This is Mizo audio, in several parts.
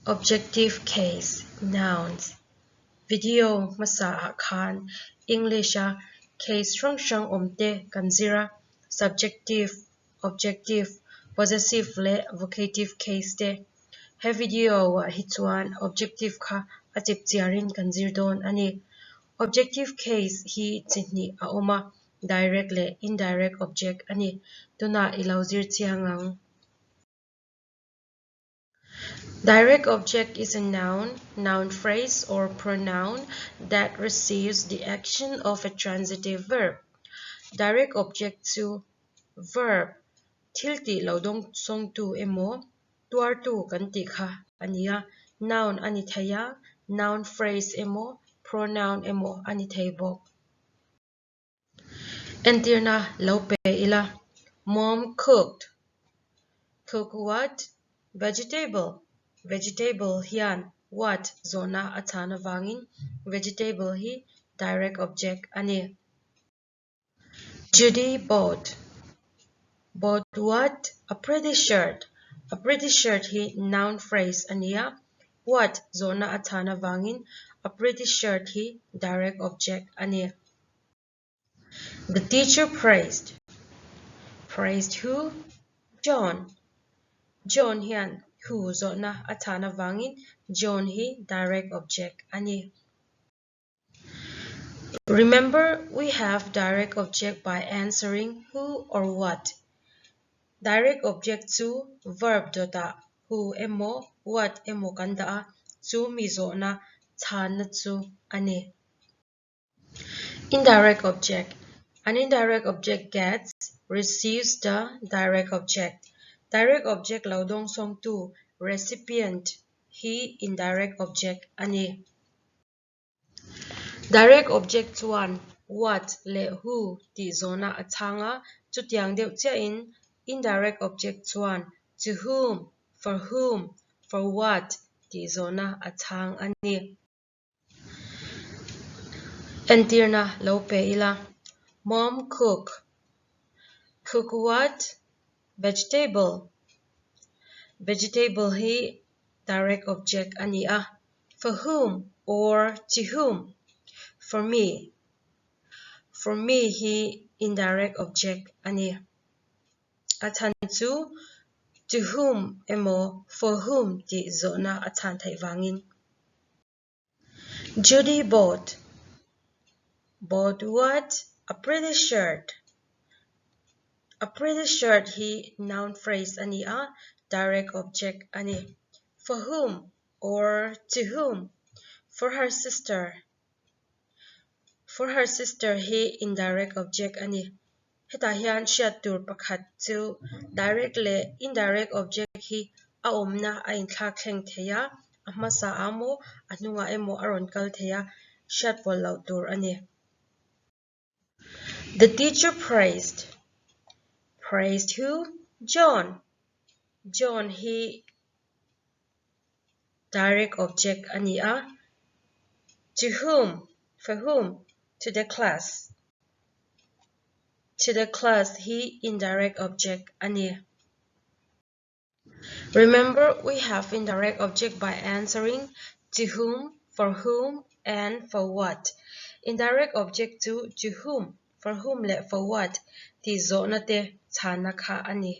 Objective case, nouns, Video hmasa ah khan English-a case hrang hrang awmte kan zir a, subjective, objective, possessive leh vocative case te. He video-ah hi chuan objective kha a chip chiarin kan zir dawn a ni. Objective case hi chi hnih a awm a, direct leh indirect object a ni. Tunah i lo zir chiang ang. Direct object is a noun, noun phrase or pronoun that receives the action of a transitive verb. Direct object chu verb, thil tih lo dawng sawngtu emaw, tuartu kan tih kha a ni a, noun a ni thei a, noun phrase emaw, pronoun emaw a ni thei bawk. Entirna lo pe ila, Mom cooked. Cook what? Vegetable. Vegetable hian what zawhna a chhan avangin vegetable hi direct object a ni. Judy bought. Bought what? A pretty shirt. A pretty shirt hi noun phrase a ni a, what zawhna a chhan avangin a pretty shirt hi direct object a ni. The teacher praised. Praised who? John. John hian who zawhna a chhan avangin John hi direct object a ni. Remember, we have direct object by answering who or what. Direct object chu verb dawtah who emaw what emaw kan dah a, chu mi zawhna chhanna chu a ni. Indirect object. An indirect object gets, receives the direct object. Direct object lo dawngsawngtu, recipient, hi indirect object a ni. Direct object chuan what leh who tih zawhna a chhang a, chutiang deuh chiahin indirect object chuan to whom, for whom, for what tih zawhna a chhang a ni. Entirna lo pe ila, Mom cook. Cook what? Vegetable. Vegetable hi direct object a ni a. For whom or to whom? For me. For me hi indirect object a ni. A chhan chu to whom emaw for whom tih zawhna a chhan theih vangin. Judy bought. Bought what? A pretty shirt. A pretty shirt hi noun phrase a ni a, direct object a ni. For whom Or to whom? For her sister. For her sister hi indirect object a ni. Hetah hian hriat tur pakhat chu direct leh indirect object hi a awmna a inthlak thleng thei a, a hmasa ah maw a hnungah emaw a rawn kal thei a, hriat pawlh loh tur a ni. The teacher praised. Praised who? John. John hi direct object a ni a. To whom? For whom? To the class. To the class hi indirect object a ni. Remember, we have indirect object by answering to whom, for whom, and for what. Indirect object chu to whom, for whom leh for what tih zawhna te chhanna kha a ni.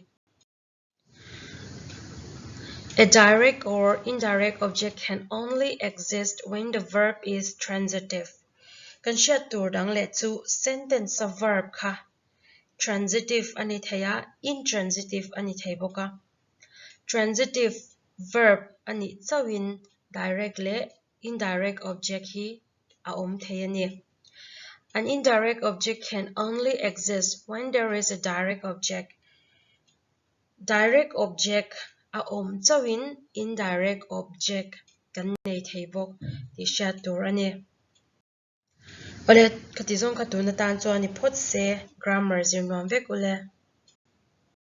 A direct or indirect object can only exist when the verb is transitive. Kan hriat tur dang leh chu sentence-a verb kha Transitive a ni thei a, intransitive a ni thei bawk a. Transitive verb a nih chauhin direct leh indirect object hi a awm thei a ni. An indirect object can only exist when there is a direct object. Direct object a awm chauhin indirect object kan nei thei bawk tih hriat tur a ni. Awle, ka ti zawng kha tun atan chuan ni phawt se, grammar zir nuam vek ule.